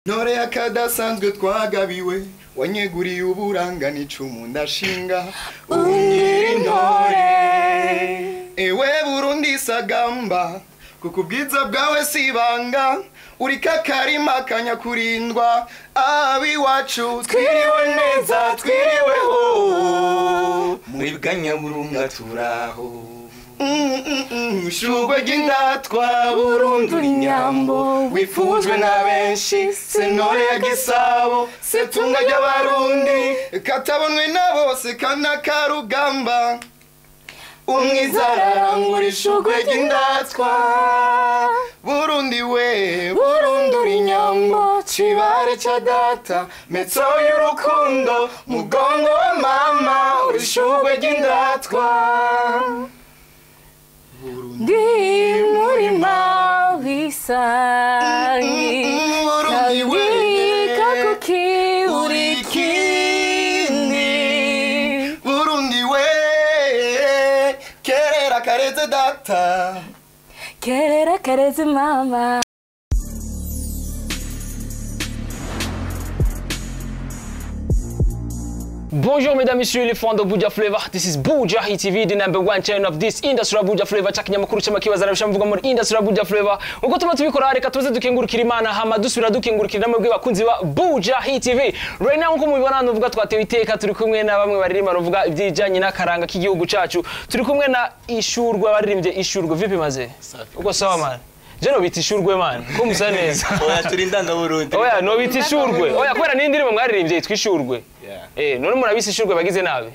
Ntore akadasanzwe twagabiwe wanyeguriye uburanga n'icumu ndashinga unyiri ntore ewe Burundi sagamba kuko ubwiza bwawe sibanga uri kakarima kanyakurindwa abiwacu twiriwe neza twiriweho muri bwanyaburunga turaho shugwe ry'indatwa Burundi uri nyambo wifujwe na benshi sentore ya Gisabo setunga ry'abarundi katabonwe na bose kana karugamba umwiza ararangura ishugwe ry'indatwa Burundi we Burundi uri nyambo cibare ca data metso y'urukundo mugongo wa mama uri shugwe ry'indatwa Ndi murima w'isangi Burundi we kakuki uri kindi Burundi we kerera kareze data kerera kareze mama. Bonjour mesdames, messieurs, les fans de Buja Flavor. This is Buja Hit TV, the number one channel of this industry Buja Flavor. Chakinyamakuru cy'amakibaza arabishamvuga muri industry Buja Flavor. Uko tuma tubikora reka tuze dukengurukira Imana hama dusubira dukengurukira namwe bakunzi ba Buja Hit TV. Right now nko mubibona nuvuga twatewe iteka turi kumwe na bamwe baririmba ruvuga ibyijanye n'akaranga k'igihugu cacu. Turi kumwe na Ishurwe baririmbye Ishurwe. Vipi maze? Uko sawa man? Je no bita Ishurwe man. Ko musa neza. Oya turi indangaburundi. Oya no bita Ishurwe. Oya kubera n'indirimbo mwaririmbye yitwa Ishurwe. None murabise Ishurwe bagize nabi.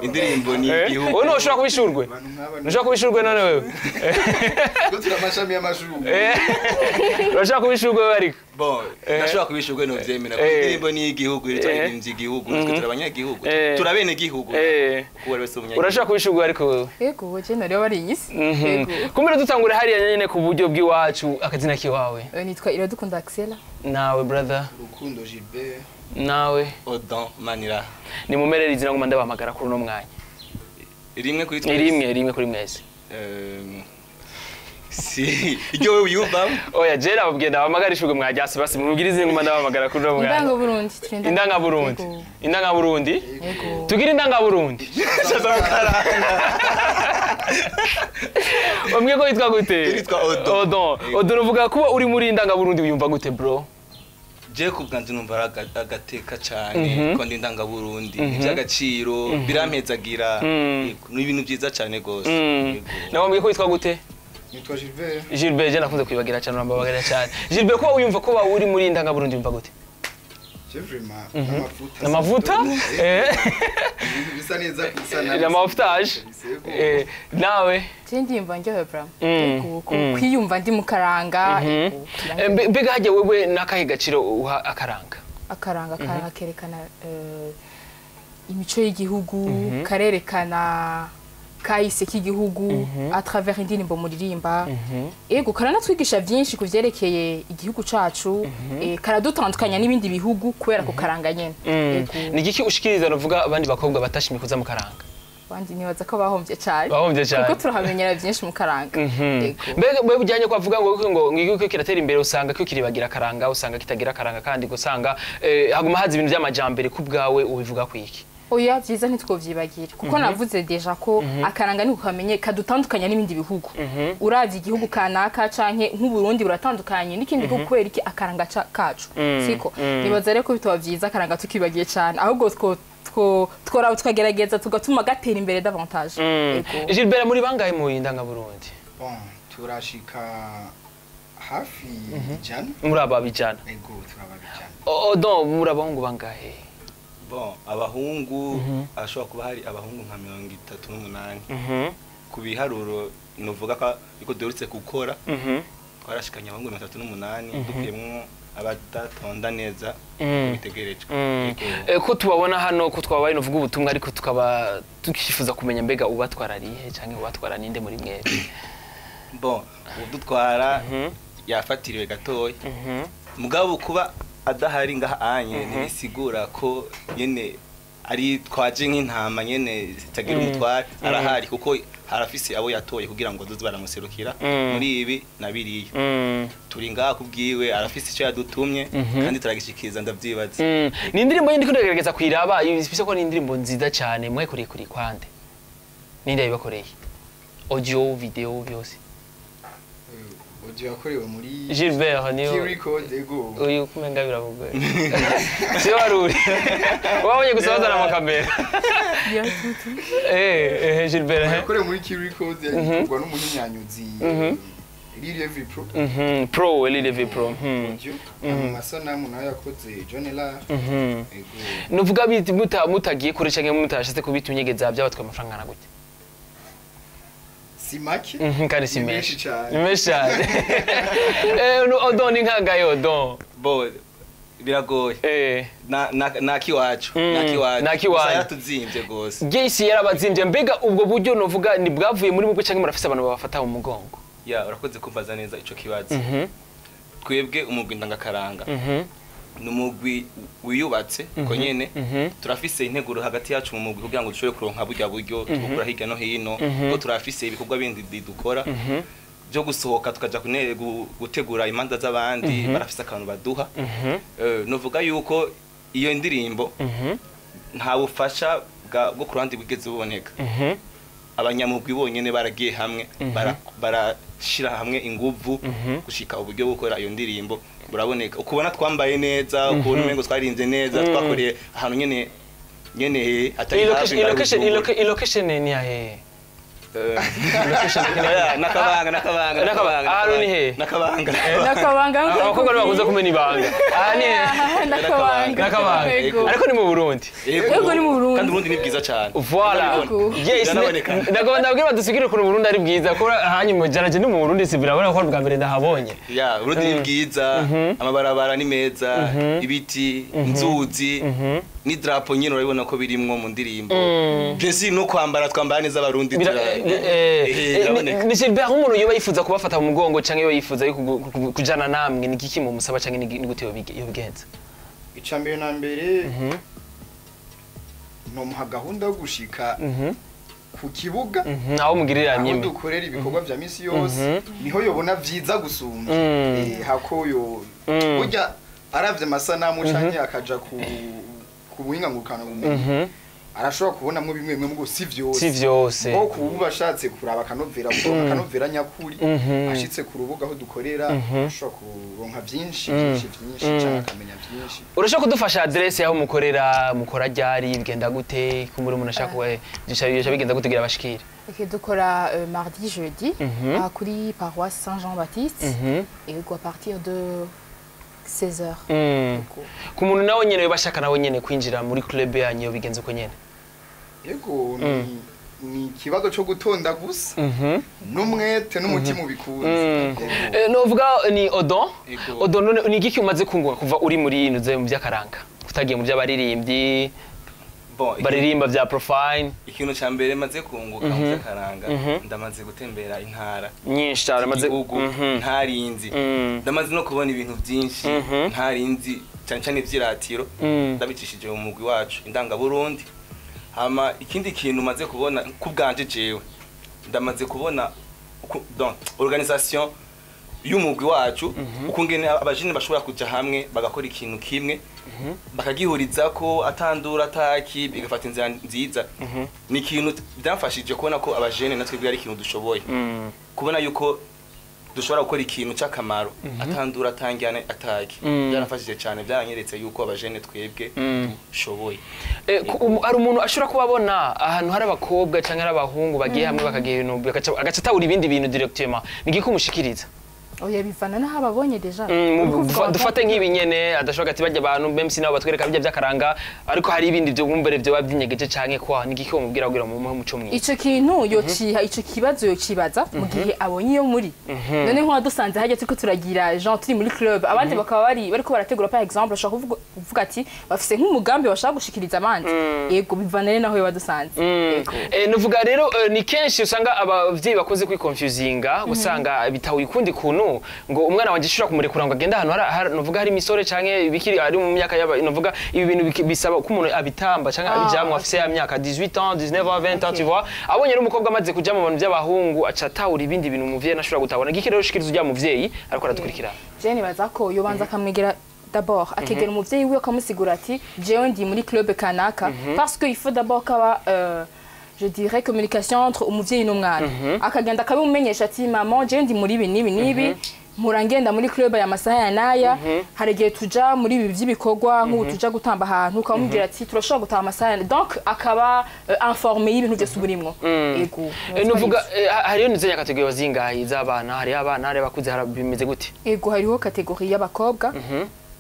Indirimbo ni igihugu. Wowe ntushobora kuba Ishurwe. Ntushobora kuba Ishurwe none wewe. Ko turi amashami y'amashurwe. Urashobora kuba Ishurwe wewe ariko. Bon, ndashobora kuba Ishurwe no vyemera. Indirimbo ni igihugu, turirimbye igihugu, twe turabanyagihugu. Turabene igihugu. Kuba wese umunyagihugu. Urashobora kuba Ishurwe ariko wewe. Yego, je nari bari inyisi. Yego. Kumbe dutangure hariya nyene ku buryo bw'iwacu akazina kiwawe. Nitwa Iradukunda Axela. Nawe brother. Rukundo Gilbert. Nawe Odon Manira. Ni mumerere izina ngoma ndabahamagara kuri uno mwanya. Rimwe kuri twese. Rimwe kuri mwese. Si iryo wewe uyumva. Oya je nababwiye ndabahamagara Ishurwe mwajyase basi mubwire izina ngoma ndabahamagara kuri uno mwanya. Indanga Burundi. Indanga Burundi. Indanga Burundi. Yego. Tugira indanga Burundi. Bamwe ko yitwa gute? Yitwa Odon. Odon. Odon uvuga kuba uri muri indanga Burundi uyumva gute bro? Je kubwanje numva agateka cyane ko ndi indanga Burundi iby'agaciro birampezagira ni ibintu byiza cyane gose. Nawe mbwiye ko yitwa gute? Nitwa Gilbert. Gilbert je nakunze kwibagira cyane urambabagira cyane. Gilbert ko uyumva ko uri muri indanga Burundi uyumva gute? Amavuta. Amavuta? Bisa neza bisa nabi. Amavutage. Nawe je ndiyumva ndyohewe bra. Kwiyumva ndi mu karanga. Mbega hajye wewe nakahe gaciro uha akaranga? Akaranga kerekana imico y'igihugu, karerekana kahise k'igihugu à travers indirimbo muririmba. Ego karanatwigisha byinshi kuvyerekeye igihugu cacu, karadutandukanya n'ibindi bihugu kubera ko karanga nyene. Ni giki ushikiriza novuga abandi bakobwa batashimye kuza mu karanga? Bandi nibaza ko bahombye cyane. Bahombye cyane. Kuko turahamenyera byinshi mu karanga. Mbega wewe ujyanye ko avuga ngo ngo kiratera imbere usanga ko kiribagira karanga usanga kitagira karanga kandi gusanga haguma haza ibintu by'amajambere ku bwawe ubivuga kwiki? Oya byiza ntitwovyibagira kuko navuze deja ko akaranga ni kukamenye kadutandukanya n'ibindi bihugu. Uravye igihugu kanaka canke nk'u Burundi buratandukanye n'ikindi gihugu kubera iki akaranga kacu siko nibaza rero ko bitoba vyiza akaranga tukibagiye cyane ahubwo twora tukagerageza tugatuma gatera imbere davantage. Gilbert muri bangahe mu indanga Burundi? Bon turashika hafi ijana. Muri ababijana. Ego turababijana. Odon muri abahungu bangahe? Bon, abahungu ashobora kuba hari abahungu nka 38. Ku biharuro nuvuga ko iko dorutse gukora. Twarashikanye abahungu 38 dukuyemwo abadatonda neza bitegerejwe. Ko tubabona hano ko twabaye nuvuga ubutumwa ariko tukaba tukifuza kumenya mbega ubatwara arihe canke ubatwara ninde muri mwebwe? Bon, udutwara yafatiriwe gatoya. Mugabo kuba adahari ngaha anye ntibisigura ko nyene ari twaje nk'intama nyene zitagira umutware arahari kuko Harafise abo yatoye kugira ngo bazoze baramuserukira muri ibi na biriya. Turi ngaha kubwiwe, arafise icyo yadutumye kandi turagishikiriza, ndavyibaza. Ni indirimbo yindi kugerageza kuyiraba, ifise ko ni indirimbo nziza cyane. Mwayikoreye kuri kwande? Ninde yabibakoreye, audio, video, byose? Audio yakorewe muri Gilbert niyo Key Record, ego. Uyu kumenga biravuga siyo waruri wabonye gusa bazana amakamera. Gilbert, eh. Yakorewe muri Key Record, yakorwa n'umuhinyanyuzi Lil Every Pro. Pro Lil Pro. Audio, amasanamu nayo yakoze John La. Ego. Nuvuga biti mutagiye kure canke mutashatse kubitunyegeza, byabatwaye amafaranga angana gute? Si make. Kandi si Ni menshi. menshi cyane. Ni menshi cyane. Odon ni nkagayo Odon. Bo biragoye. Na kiwacu, na kiwacu. Nakiwacu. Gusa yaratuzimbye gose. Gesi yarabazimbye. Mbega ubwo buryo novuga ni bwavuye muri mubwo canke murafise abantu babafata mu mugongo? Ya, urakoze kumbaza neza ico kibazo. Twebwe umugwi ndangakaranga ni umugwi wiyubatse uko nyene. Turafise integuro hagati yacu mu mugwi kugira ngo dushobore kuronka burya buryo tugukura hirya no hino, ko turafise ibikorwa bindi dukora byo gusohoka tukaja gutegura imanza z'abandi, barafise akantu baduha. Novuga yuko iyo ndirimbo nta bufasha bwo ku ruhande bwigeze buboneka. Abanyamugwi bonyene baragiye hamwe, barashira hamwe inguvu gushika uburyo bwo gukora iyo ndirimbo buraboneka. Ukubona twambaye neza, ukubona umengo twaririmvye neza, twakoreye ahantu nyene nyene atari hafi ngaho Bujumbura. Location ni yahe? Oya, nakabanga, nakabanga. Nakabanga. Ahantu ni he? Nakabanga. Nakabanga. Abakobwa nibo bakunze kumena ibanga. Aha ni Nakabanga. Nakabanga. Yego. Ariko ni mu Burundi. Yego, ni mu Burundi. Kandi Burundi ni bwiza cyane. Voilà. Yego. Yes. Biraboneka. Ndagomba ndabwira badusigire ukuntu Burundi ari bwiza, ko hanyuma jaraje ni mu Burundi, si birabona ko bwa mbere ndahabonye. Ya, Burundi ni bwiza, amabarabara ni meza, ibiti, inzuzi n'idrapo nyine urabibona ko birimwo mu ndirimbo. Bien sûr, no kwambara twambara neza abarundi. Biraboneka. Ni Gilbert, nk'umuntu yoba yifuza kubafata mu mugongo canke yoba yifuza yo kujana namwe, ni igiki mumusaba canke ni gute yobigenza? Icya mbere na mbere, nomuha gahunda yo gushika ku kibuga Aho mugirira aho nyime dukorera ibikorwa vya misi yose, niho yobona vyiza gusumba. Hako yo burya aravye amasanamu canke akaja ku buhinga ngurukana bumenyi, arashobora kubonamwo bimwe bimwe, mugo si vyose. Si vyose. Nko kuba ashatse kuraba akanovera, kuronka akanovera nyakuri, ashitse ku rubuga aho dukorera ashobora kuronka vyinshi vyinshi vyinshi canke akamenya vyinshi. Urashobora kudufasha adresse yaho mukorera, mukora ryari, bigenda gute, kumbura umuntu ashaka kuba bica bigenda gute kugira bashikire? Ok, dukora mardi, jeudi, kuri paroisse Saint-Jean-Baptiste, et à partir de 16h. Ku muntu nawe nyene yoba ashaka nawe nyene kwinjira muri club yanyu, yobigenza uko nyene? Yego, ni ikibazo cyo gutonda gusa n'umwete n'umutima ubikunze. Yego. Novuga ni Odon. Yego. Odon, none ni igiki umaze kunguka kuva uri muri ino mu by'akaranga, utagiye mu by'abaririmbyi Bon, baririmba bya profile? Ikintu cya mbere maze kunguka mu by'akaranga, ndamaze gutembera intara nyinshi cyane maze igihugu ntarinzi. Ndamaze no kubona ibintu byinshi ntarinzi, cyane cyane ivy'iratiro, ndabicishije mu mugwi wacu indangaburundi. Hama ikindi kintu maze kubona ku bwanje jewe, ndamaze kubona donc organisation y'umugwi wacu, ukungene abajene bashobora kuja hamwe bagakora ikintu kimwe, bakagihurizako atandura ataki, bigafata inzira nziza. Ni ikintu byamfashije kubona ko abajene natwe ari ikintu dushoboye, kubona yuko dushobora gukora ikintu cy'akamaro atandura atangirane ataki. Byaramfashije cyane, byaranyeretse yuko abajene twebwe dushoboye. Hari umuntu ashobora kuba abona ahantu hari abakobwa cyangwa hari abahungu bagiye hamwe bakagira ibintu, agaca atahura ibindi bintu directement, ni igiki umushikiriza? Oya, bivana n'aho ababonye déjà. Dufate nk'ibi nyene adashobora ati bajya abantu même si nabo batwereka bijya by'akaranga, ariko hari ibindi byo bumbere byo babyinyegeje canke kwa, ni igiki wamubwira kugira ngo mumuhe umuco mwiza? Ico kintu yociha, ico kibazo yocibaza mu gihe abonye iyo muri none nk'uwadusanze hajya turiko turagira, genre turi muri club, abandi bakaba bari bariko barategura, par exemple bashobora kuvuga ati bafise nk'umugambi bashaka gushikiriza abandi. Yego, bivana rero naho yobadusanze. Yego. Nuvuga rero, ni kenshi usanga abavyeyi bakunze kwiconfusinga, usanga bitahuye ukundi kuntu. abantu ngo umwana wanje shobora kumurekura ngo agende ahantu novuga hari imisore canke bikiri ari mu myaka y'aba, novuga ibi bintu bisaba ko umuntu abitamba canke abijamwo afise ya myaka 18 ans, 19 ans, 20 ans, tu vois. Abonye n'umukobwa amaze kuja mu bintu by'abahungu aca atahura ibindi bintu umuvyeyi ntashobora gutahura. Ngiki rero ushikiriza ujya muvyeyi ariko aradukurikirana. Je nibaza ko yobanza akamwegera d'abord, akegera umuvyeyi wiwe akamusigura ati jewe ndi muri club kanaka, parce que il faut d'abord kaba je dirais communication entre umuvyeyi n'umwana, akagenda akabimumenyesha ati maman, jewe ndi muri ibi n'ibi n'ibi, mpora ngenda muri club ya masaha ya naya, hari igihe tuja muri ibi by'ibikorwa nk'ubu tuja gutamba ahantu, ukamubwira ati turashobora gutaha amasaha ya, donc akaba informé y'ibintu byose uburimwo. Ego. Nuvuga hariyo n'izindi catégories zingahe z'abana? Hariyo abana, hari abakuze, hari bimeze gute? Ego, hariho catégorie y'abakobwa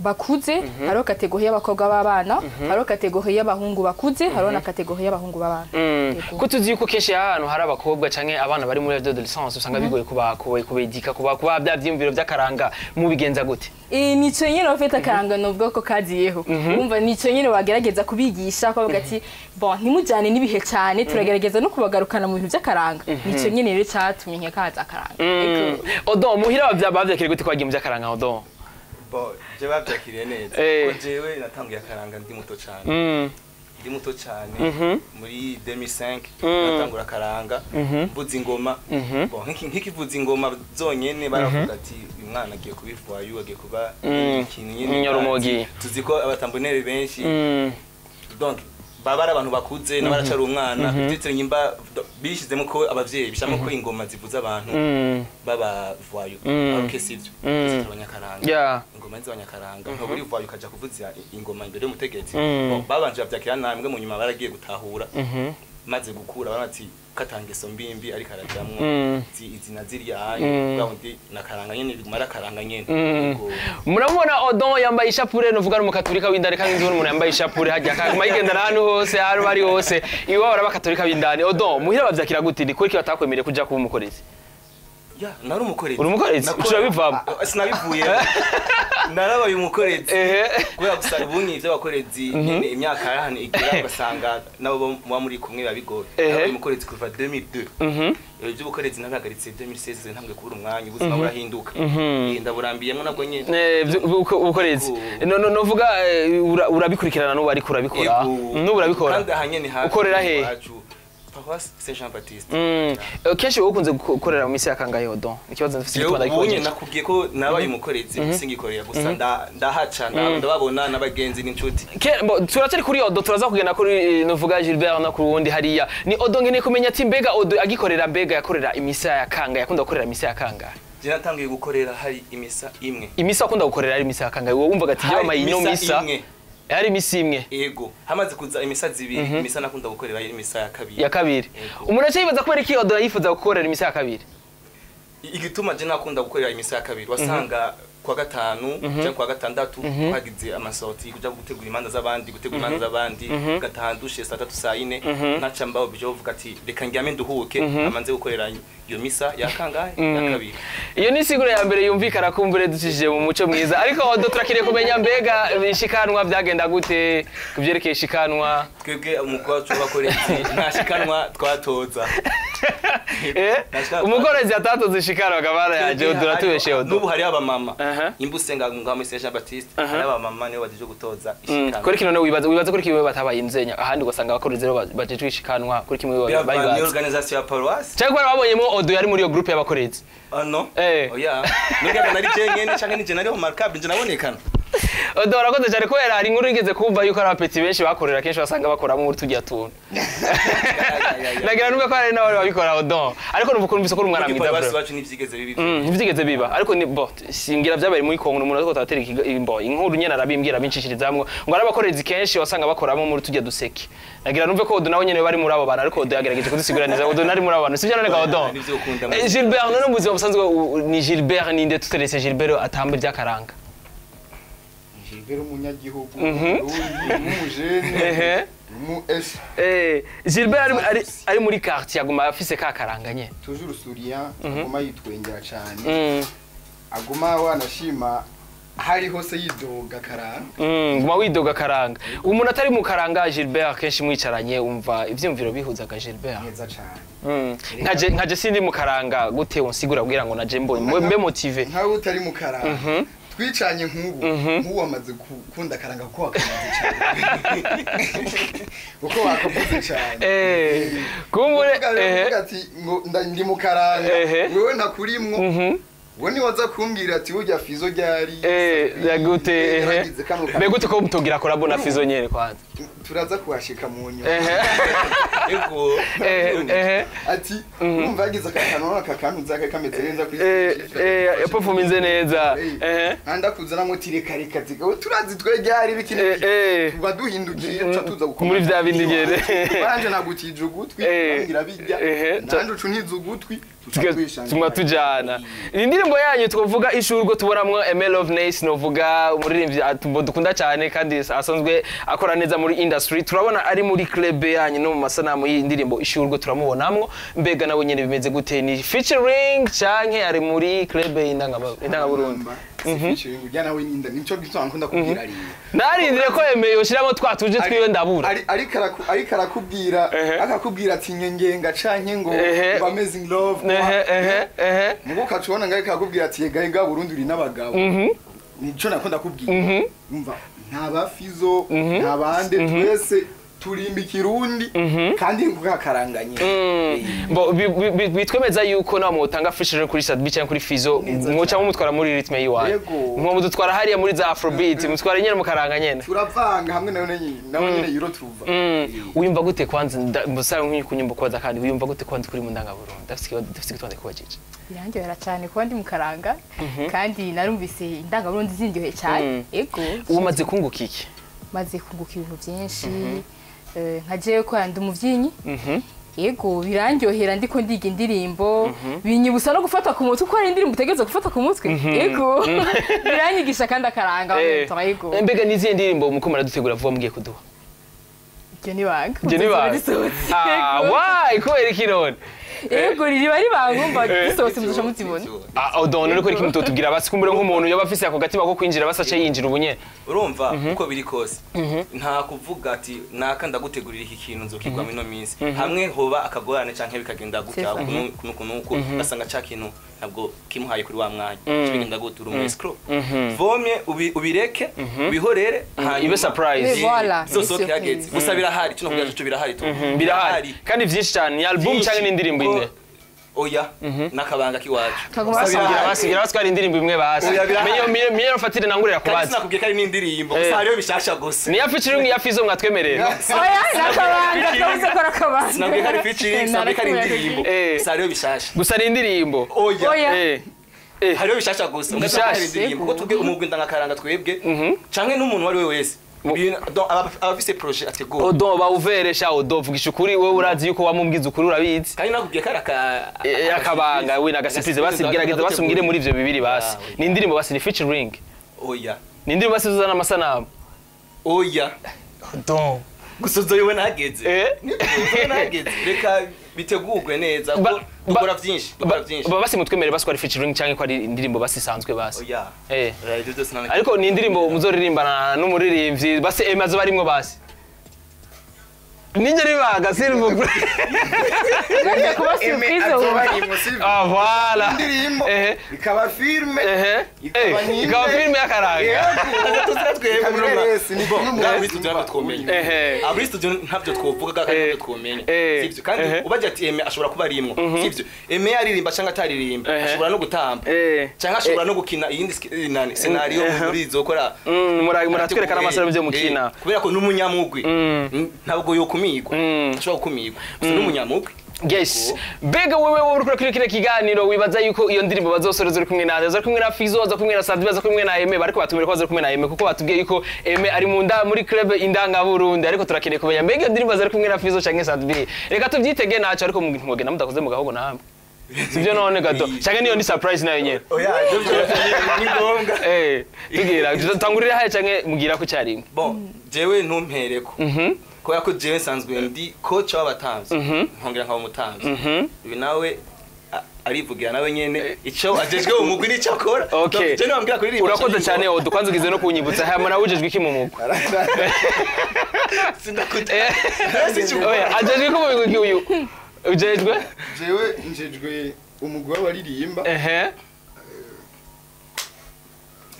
bakuze, hariho catégorie y'abakobwa b'abana, hariho catégorie y'abahungu bakuze, hariho na catégorie y'abahungu b'abana. Ego. Ko tuzi yuko kenshi ahantu hari abakobwa canke abana bari muri adolescence usanga bigoye kuba kubedika kuba bya vyiyumviro by'akaranga, mubigenza gute? Nico nyene bafite akaranga novuga ko kaziyeho, umva nico nyene bagerageza kubigisha, ko bavuga ati bon, ntimujyane n'ibihe cyane, turagerageza no kubagarukana mu bintu by'akaranga. Nico nyene rero cyatumye nkekaza akaranga. Ego. Odon, muhira bavyakiriye gute ko wagiye mu by'akaranga, Odon? Bo je bavyakiriye neza, ko jewe natanguye akaranga ndi muto cyane. Ndi muto cyane, muri 2005 natangura akaranga mvuza ingoma. Bon, nkikivuza ingoma zonyene baravuga ati uyu mwana agiye kuba ivoyou, agiye kuba ikintu nyene. Inyarumogi. Tuzi ko abatambonere benshi donc baba ari abantu bakuze n'abaracari umwana, ndetse nyimba bishizemo ko abavyeyi bishamo ko ingoma zivuza abantu baba voyou, ariko sivyo, mm. Abanyakaranga, ingoma z'abanyakaranga, ntabwo uri voyou ukaja kuvuza ingoma imbere y'umutegetsi. Bon, babanje bavyakira nabi, mu nyuma baragiye gutahura maze gukura, bati katanga iso mbimbi ariko arajamwo izi na ziriya bwa wundi nakaranga nyene, biguma ari akaranga nyene. Ubwo- Muramubona Odon yambaye ishapure, nuvuga ari umukatolika w'indani, kandi nzi umuntu yambaye ishapure hajya akaguma yigendera ahantu hose, ahantu bari hose iwabo ari abakatolika b'indani. Odon, muhira bavyakira gute? Ni kuki batakwemereye kuja kuba umukorezi? Ya, nari umukorezi. Uri umukorezi? Nakora- Uca bivamo? Ah, sinabivuye, narabaye umukorezi kubera gusa ubunye ivy'abakorezi nyene imyaka ya hano igera ugasanga nabo bo muba muri kumwe biba bigoye. Narabaye umukorezi kuva 2002. Ivy'ubukorezi nabihagaritse 2016, ntambwe kubura umwanya, ubuzima burahinduka. Ndaburambiyemwo nabwo nyene. Ubukorezi Yego. no novuga urabikurikirana n'ubu, ariko urabikora Yego. n'ubu, urabikora? Kandi aha nyene hafi Ukorera hehe? iwacu, Paroisse Saint Jean Baptiste. Kenshi wowe ukunze gukorera mu misi ya kangahe, Odon? Ikibazo ndafise Jewe igituma ubunye ndakibonye. nakubwiye ko nabaye umukorezi, singikorera gusa, ndahaca ndababona n'abagenzi n'inshuti. Turatari kuri Odo, turaza kugenda kuri novuga Gilbert no ku wundi hariya. Ni Odo nkeneye kumenya ati mbega Odo agikorera, mbega yakorera imisa ya kanga, yakunda gukorera imisa ya kanga? Je natangiye gukorera hari imisa imwe. Imisa akunda gukorera ari imisa ya kanga? Wowe wumvaga ati Hari jya ino imisa misa imwe. Hari imisa imwe? Ego, hamaze kuza imisa zibiri, imisa nakunda gukorera yari imisa ya kabiri. Ya kabiri. Yego. Umuntu aca yibaza kubera iki Odo yifuza gukorera imisa ya kabiri. Igituma je nakunda gukorera imisa ya kabiri, wasanga kwa gatanu cyangwa kwa gatandatu twagize amasorties, kuja gutegura imanza z'abandi, gataha ndushe saa tatu, saa yine, ntaca mbaho byo uvuga ati reka ndyame nduhuke, amanze gukorera iyo misa ya kangahe, ya kabiri. Iyo ni siguro ya mbere yumvikana, kumbure ducishije mu muco mwiza. Ariko Odo, turakiriye kumenya mbega ishikanwa byagenda gute ku byerekeye ishikanwa? Twebwe umugwi wacu w'abakorezi nta shikanwa twatoza. Nta shikanwa. Umukorezi atatoza ishikanwa, kabara yaje Odo, uratubeshe Odo. N'ubu hariho abamama imba usenga ngaho muri Saint Jean Baptiste, hariho abamama nibo baje gutoza ishikanwa. Kuri kino wibaza kuri kimwe batabaye inzenya, ahandi ugasanga abakorezi rero bajejwe ishikanwa kuri kimwe Biravana ni bayibaza organisation ya paroisse. Cyangwa kubera babonyemo Odo yari muri iyo groupe y'abakorezi. Ah no. Oya. Nubwo nari jenyene canke nije nari remarquable, nje nabonekana. Odo, warakoze cyane, kubera hari inkuru igeze kumva yuko ari abapetits benshi bakorera, kenshi basanga bakoramo muri tujya tuntu. Nagira numve ko hari n'abari babikora, Odo, ariko numva ukuntu ko uri umwana Muri mwiza paroisse bro. wacu ntivyigeze bibi. Ntivyigeze biba, ariko ni bo singira byabaye muri Kongo, umuntu ariko taratera imbo inkuru nyene arabimbwira abinshishirizamwo ngo ari abakorezi kenshi wasanga bakoramo muri tujya duseke. Nagira numve ko Odo nawe nyene bari muri abo bantu, ariko Odo yagerageje kudusigura neza. Odo nari muri abo bantu, sivyo none ga Odo? Nivyo ukunda. Gilbert, none mu buzima busanzwe ni Gilbert ninde, tuterese Gilbert atamba iby'akaranga? Gilbert umunyagihugu, umurundi, umujene, umu S. Gilbert ari muri quartier aguma afise ka karanga nyene? Toujours souriant, aguma yitwengera cyane, aguma wanashima. Hari hose yidoga karanga. Guma widoga karanga. Umuntu atari mu karanga Gilbert kenshi mwicaranye umva ivyumviro bihuzaga Gilbert. Neza cane. Nkaje sindi mu karanga gute unsigura kugira ngo naje mbonye mbe motive. Nkawe utari mu karanga. Twicanye nk'ubu nk'ubu wamaze gukunda karanga kuko wakamaze cyane. Kuko wakavuze cyane. Kumbure ati ngo ndi mu karanga wewe ntakurimwo. We ni waza kumbwira ati urya Fizo ryari gute mbe gute ko mutogira collabo na Fizo nyene kwanza turaza kuhashika mu nyuma. Ego ati umva yagize akantu aka zaka kameze neza kuri performance neza anda kuzana muti reka reka zika turazi twe ryari bikini tuba duhindukiye tuza gukoma muri vya bindi nyene banje nagutije ugutwi ambwira bijya nanje ucuniza ugutwi tumwa tujana. Indirimbo yanyu twovuga ishurwe tuboramwo Aime Loveness novuga umuririmbyi dukunda cyane kandi asanzwe akora neza muri industry turabona ari muri club yanyu no mu masanamu y'indirimbo ishurwe turamubonamwo mbega nawe nyene bimeze gute ni featuring canke ari muri club y'indangaburundi? Featuring ujya nawe ninda nico gituma nkunda kubwira ari narindire ko Aime yoshiramo twatuje twiwe ndabura ariko arakubwira akakubwira ati nyengenga canke ngo amazing love mugo kacubona ngaye kakubwira ati yega yega Burundi uri n'abagabo nico nakunda kubwira umva nta bafizo nta bande twese turimba ikirundi kandi nkukakaranganye. Bo bitwemeza yuko na mutanga featuring kuri Sadbi cyangwa kuri Fizo mwoca mumutwara muri rythme yiwaye mwo mudutwara hariya muri za Afrobeat mutwara nyene mukaranga nyene turavanga hamwe nayo nawe nyene yuro tuva. Uyumva gute kwanza musara nk'uyu kunyumba kwaza kandi uyumva gute kwanza kuri mu ndangaburundi ndafise ikibazo kubajije? Birandyohera cyane kuba ndi mu karanga kandi narumvise indangaburundi zindyohe cyane. Ego umaze kunguka iki? Maze kunguka ibintu byinshi nka jewe ko ndi umuvyinyi. Yego birandyohera ndiko ndiga indirimbo binyibusa no gufata ku mutwe uko ari indirimbo utegereza gufata ku mutwe. Yego biranyigisha kandi akaranga abantu. Yego mbega niziye ndirimbo muko muradutegura vuba mugiye kuduha? Ibyo ni banga. Ibyo ni banga. Why kubera iki none? Yego riba ari banga umva gisohotse muzosha muzibona. Odon uriko iki mutotubwira basi kumbure nk'umuntu yoba afise ako gatima ko kwinjira basace yinjira ubunye. Urumva uko biri kose nta kuvuga ati naka ndagutegurira iki kintu nzokigwa mino minsi hamwe hoba akagorane canke bikagenda gutya kunuko nuko basanga ca kintu ntabwo kimuhaye kuri wa mwanya bigenda gutura umu escrow vomye ubireke ubihorere ibe surprise zosoke yageze gusa birahari kino kugira cyo birahari tu birahari kandi vyinshi cyane ni album canke n'indirimbo imwe? Oya nakabanga kiwacu basigira baswara indirimbo imwe basi menyo mfatire nangurira kubaza sinakubwiye ko ari n'indirimbo gusa hariyo bishasha gusa ni ya featuring ya Fizo mwatwemerera. Oya nakabanga kabuze ko rakabanga sinakubwiye ko ari featuring sinakubwiye ko ari indirimbo gusa hariyo bishasha gusa ari indirimbo. Oya hariyo bishasha gusa bishasha indirimbo kuko twebwe umugwi ndangakaranga twebwe canke n'umuntu wari we wese abafise projet ategura Odo bawuveresha Odo vugisha ukuri wewe urazi yuko wamumbwiza ukuri urabizi kandi nakubwiye kara akabanga we nagasipirize basi gerageza basumbwire muri ivyo bibiri basi ni indirimbo basi ni featuring. Oya ni indirimbo basi zuzana amasanamu. Oya Odo gusa uzoyibona hageze nageze reka bitegurwe neza ko dukora byinshi basi mutwemere basi ko ari featuring canke ko ari indirimbo basi isanzwe basi. Oya ariko ni indirimbo muzoririmbana n'umuririmbyi basi emaze barimwo basi ninjye ribaga s'il vous plaît. Kuba surprise ah voilà indirimbo ikaba filme ikaba filme y'akaranga muri studio ntabwo twomenya muri studio ntabyo twovuga kandi ntabyo twomenya sivyo kandi ubaje ati Aime ashobora kuba arimwo sivyo Aime yaririmba cyangwa ataririmba ashobora no gutamba cyangwa ashobora no gukina iyindi nani scenario muri izokora muratwerekana amasaro byo mukina kubera ko n'umunyamugwi ntabwo yokumigwa ashobora gukumigwa gusa n'umunyamugwi. Yes. Mbega wewe wowe uri kuri kiganiro wibaza yuko iyo ndirimbo bazosoreza uri kumwe na kumwe na Fizo baza kumwe na Sadbi baza kumwe na Aime bariko batumire ko baza kumwe na Aime kuko batubwiye yuko Aime ari mu nda muri club indangaburundi ariko turakeneye kumenya mbega iyo ndirimbo zari kumwe na Fizo canke Sadbi reka tuvyitege naco ariko mwogenda mudakoze mu gahogo namwe sivyo none gato canke niyo ni surprise nayo nyene. Oya ni ngombwa tugira tutangurira haye canke mugira ko cyarimwe. Bon jewe ntumpereko kubera ko jewe nsanzwe ndi coach w'abatamvyi nkongera nkaba umutamvyi uyu nawe Arivugira nawe nyene ico ajejwe mu mugwi nico akora. Okay. Je nabambwira kuririmba. Urakoze cyane Odo, kwanza ugize no kunyibutsa. Hama nawe ujejwe iki mu mugwi? Sindakuta. Oya, ajejwe iki mu mugwi uyu? Ujejwe? Jewe njejwe umugwi w'abaririmba. Ehe.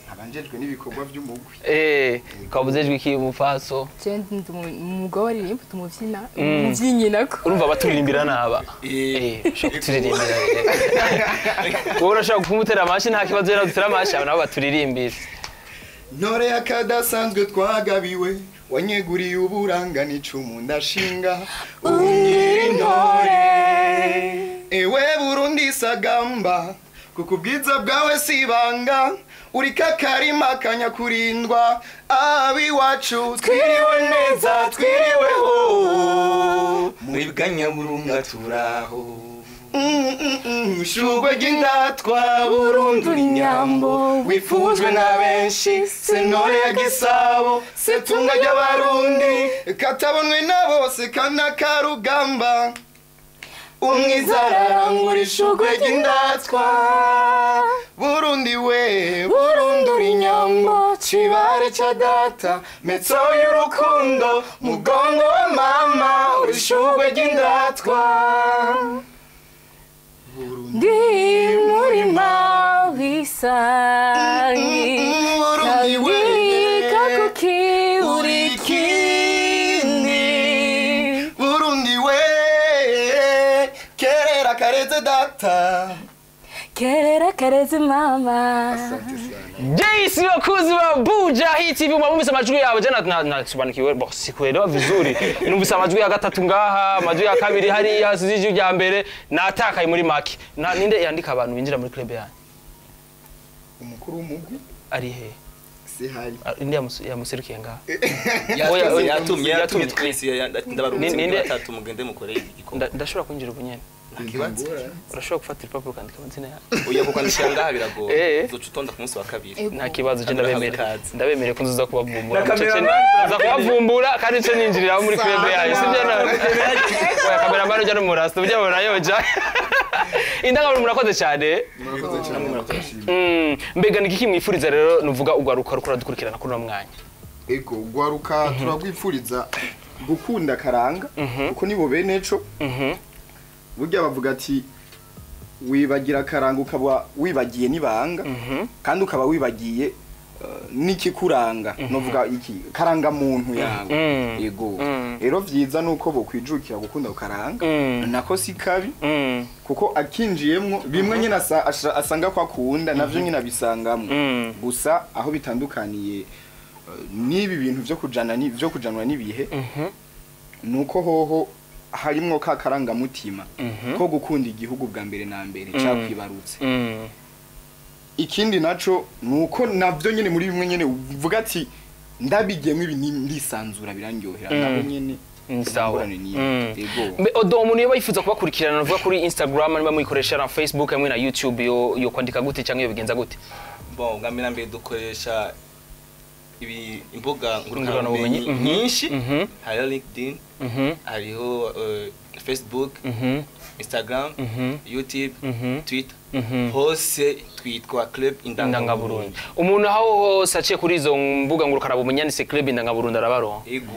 Nkaba njejwe n'ibikorwa by'umugwi. Ukaba ujejwe iki mufaso? Je ndi umugabo waririmba, tumuvyina, umuvyinyi nako. Urumva abaturirimbira naba. Ushobora kuturirimbira. Wowe urashobora kumutera amashi, nta kibazo, rero dutera amashi aba nabo baturirimbira. Ntore yakadasanzwe twagabiwe, wanyeguriye uburanga n'icumu ndashinga, ungira intore. Ewe Burundi sagamba, kuko ubwiza bwawe si ibanga, uri kakarima kanyakurindwa. Abiwacu twiriwe neza, twiriweho. Muri bwanyaburunga turaho. Shugwe ry'indatwa, Burundu inyambo wifujwe na benshi, sentore ya Gisabo, setunga ry'Abarundi, katabonwe na bose kana karugamba, umwiza ararangura ishugwe ry'indatwa. Burundi we, Burundi uri inyambo, kibare ca data, metso y'urukundo, mugongo wa mama, uri ishugwe ry'indatwa. Ndi murima w'isangi. Burundi we. Kakuki. Uri ikindi. Burundi we, kerera kareze data. Kerera kareze mama. Asante sana. JC, wakuzi wa Buja Hit TV, mwumvise amajwi yabo. Je nasobanukiwe, bon, sikuelewa vizuri. Numvise amajwi ya gatatu ngaha, amajwi ya kabiri hariya, sizi ijwi rya mbere, natakaye muri make. Na ninde yandika abantu binjira muri club yanyu? Umukuru w'umugwi. Ari he? Si hari. Inde yamuserukiye ngaha? Yatumye. Oya, Yatumye. yatumye. Yatumye twese, ndabarutse Ninde- batatu, mugende mukore igikorwa. Ndashobora kwinjira ubu nyene? Ntakibazo. Urashobora gufata urupapuro ukandika amazina yawe? Oya, kukwandikira ngaha biragoye. Uzoca utonda ku munsi wa kabiri. Ego. Nta kibazo, je Kandi ndabemere. urahawe ikaze. Ndabemereye ko nzoza kubavumbura. Na cameraman. Nza kubavumbura kandi nce ninjirira muri club yayo, sibyo? Na oya, cameraman ujya n'umurasta ujya abona yoja indangamuntu. Murakoze cyane. Murakoze cyane, murakoze. Mbega ni iki mwifuriza rero, nuvuga ugwaruka rukora dukurikirana kuri uno mwanya? Ego, gwaruka turagwipfuriza gukunda karanga, kuko nibo beneco. Burya bavuga ati wibagira karanga ukaba wibagiye n'ibanga, kandi ukaba wibagiye n'ikikuranga, novuga iki karanga muntu yawe. Ego, rero vyiza nuko bokwijukira gukunda karanga. Nako si kabi, kuko akinjiyemwo bimwe nyine asanga ko akunda, navyo nyine abisangamwo. Gusa aho bitandukaniye n'ibi bintu vyo kujana ni vyo kujanwa n'ibihe, nuko hoho harimwo ka karangamutima ko gukunda igihugu bwa mbere na mbere cakwibarutse. Ikindi naco nuko navyo nyine muri bimwe nyine uvuga ati ndabigiyemo ibi ndisanzura, birandyohera nabo nyine. Ni sawa. Ingorane ni ego. Mbe Odo, umuntu yoba yifuza kubakurikirana, nuvuga kuri Instagram niba muyikoresha, na Facebook hamwe na YouTube, yo kwandika gute cyangwa yo bigenza gute? Bon, bwa mbere na mbere dukoresha ibi imbuga ngurukanabumenyi, ngurukanabumenyi nyinshi. Hariho LinkedIn, hariho Facebook, Instagram, YouTube, Twitter. Hose twitwa Club Indangaburundi. Indangaburundi. Umuntu aho hose aciye kuri izo mbuga ngurukanabumenyi yanditse Club Indangaburundi arabaronka? Ego,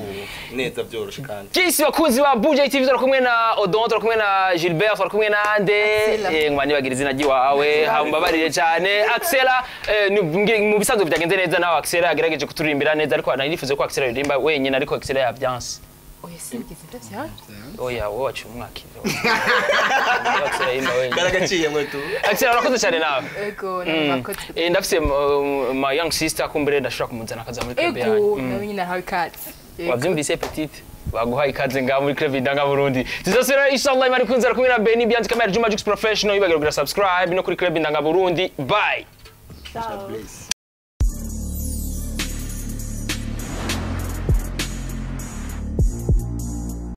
neza, byoroshe kandi. Jisi, bakunzi ba Buja TV, turi kumwe na Odon, turi kumwe na Gilbert, turi kumwe na Ande. Axela. Ngwa nibagira izina ry'iwawe, hambabarire cyane. Axela, mu bisanzwe byagenze neza, nawe Axela yagerageje kuturirimbira neza, ariko nari nifuze ko Axela yuririmba wenyine, ariko Axela yabyanse. Oya, sinigeze ndavyanga. Oya, wowe waciye umwakira. Axela yimba wenyine. Karagaciye mwe tu. Axela, urakoze cyane nawe. Ego, nabakoze. Ndafise my young sister, kumbere ndashobora kumuzana akaza muri club Ego, yanyu. nawe nyine arahawe ikaze. Ego. Wavyumvise petite, baguhaye ikaze ngaha muri club Indangaburundi. Tuzasubira inshallah Imana ikunze. Kumwe na Benny Bianca Kamera, Juma Jux Professional. Yibagira kugira subscribe no kuri Club Indangaburundi. Bye. Ciao. Bless.